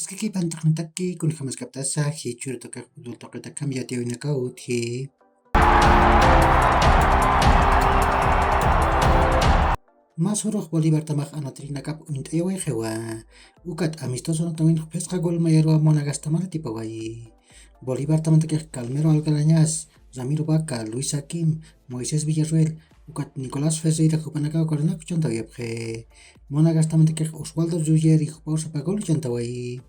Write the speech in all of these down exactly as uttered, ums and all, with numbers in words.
Kiki pantaqnitaki kunjamaskaptasa jichurutakax futbol tuqitakamp yatiyawinakaw utji. Mas urux Bolivartamax anatirinakap uñt'ayawayxiwa. Ukat amistoso anatawinx phisqa gol mayaruwa Monagastamar atipawayi. Bolivartamantakix Calmero Algarañas, Ramiro Vaca, Luis Saquim, Moisés Villarroel, ukat Nicolás Ferreira jupanakaw golanak uchantawayapxi. Monagastamantakix Oswaldo Ruggieri jupaw sapa gol uchantawayi.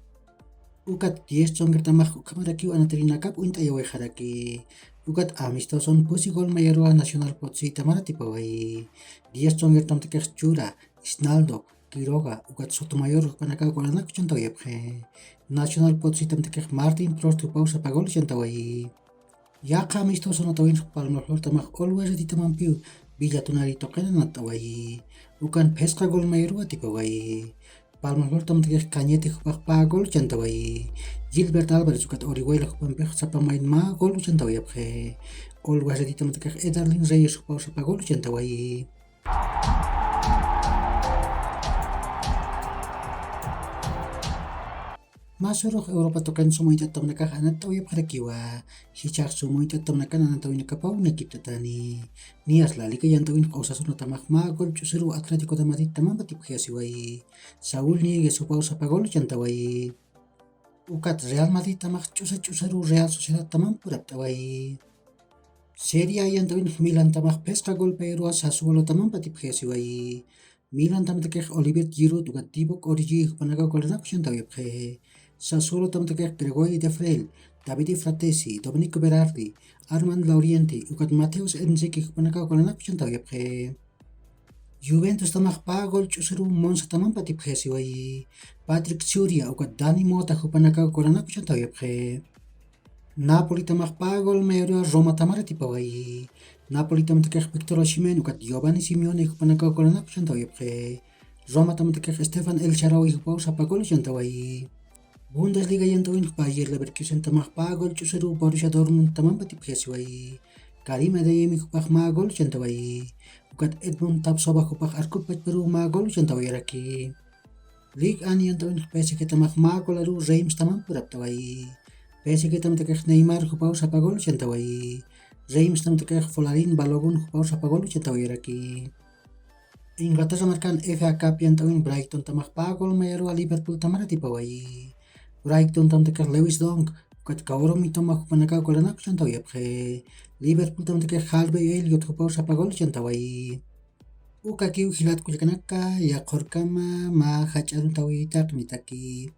Ukat diez tsongirtamax ukhamarakiw anatirinakap uñt'ayawayxaraki. Ukat amistoson pusi gol mayaruwa Nacional Potsitaman atipawayi. Diez tsongirtamtakix Chura, Isnaldo, Quiroga, ukat Sotomayor jupanakaw golanak uchantawayapxi. Nacional Potsitamantakix Martin Prost jupaw sapa gol uchantawayi. Yaqha amistoso anatawinx Palmaflortamax Always Readytamampiw Villa Tunari tuqin anatawayi. Ukan phisqa gol mayaruwa atipawayi. Palmaflortamantakix Cañete jupax pä gol uchantawayi. Gilbert Álvarez ukat Orihuela jupampix sapa mayn mä gol uchantawayapxi. Always Readytamantakix Edarlin Reyes jupaw sapa gol uchantawayi. Mas urux Europa tuqin suma uñt'atamnakax anatawayapxarakiwa. Jichhax suma uñt'atamnakan anatawinakapaw nakiptatani. Niyas La Liga yantawinx Osasunatamax mä gol ch'usiruw Atlético de Madridtamamp atipxayasiwayi. Saúl Ñíguez jupaw sapa gol uchantawayi. Ukat Real Madridtamax ch'usa ch'usaruw Real Sociedadtamamp purapt'awayi. Serie A yantawinx Milantamax phisqa gol mayaruwa Sassuolotamamp atipxayasiwayi. Milantamtakix Olivier Giroud ukat Divock Origi jupanakaw golanak uchantawayapxi. Sassuolotamtakix Gregori Deferel, Davide Fratesi, Domenico Berardi, Armand Laurienti, ukat Mateusz Enrique jupanakaw golanak uchantawayapxi. Juventustamax pä gol ch'usiruw Monzatamamp atipxayasiwayi. Patrick Suria ukat Dani Mota jupanakaw golanak uchantawayapxi. Napolitamax pä gol mayaruwa Romatamar atipawayi. Napolitamtakix Victor Osimhen ukat Giovanni Simeone jupanakaw golanak uchantawayapxi. Romatamtakix Stefan El Shaarawy jupaw sapa gol uchantawayi. Bundesliga yantawinx Bayer Leverkusentamax pä gol ch'usiruw Borussia Dortmundtamamp atipxayasiwayi. Karim Adeyemi jupax mä gol uchantawayi. Ukat Edmund Tapsoba jupax arkup pachparuw mä gol uchantawayaraki. Liga N yantawinx P S Gtamax mä golaruw Reimstamamp puraptawayi. P S Gtamtakix Neymar jupaw sapa gol uchantawayi. Reimstamtakix Folarin Balogun jupaw sapa gol uchantawayaraki. Inglaterra markan F A Cup yantawin Brightontamax pä gol mayaruwa Liverpooltamar atipawayi. Brightontamtakix Lewis Dunk ukat Kaoru Mitoma jupanakaw golanak uchantawayapxi. Liverpooltamtakix Harvey Elliott jupaw sapa gol uchantawayi. Ukakiw jilat kullakanaka, yaqhurkama mä jach'aruntawi taqinitaki.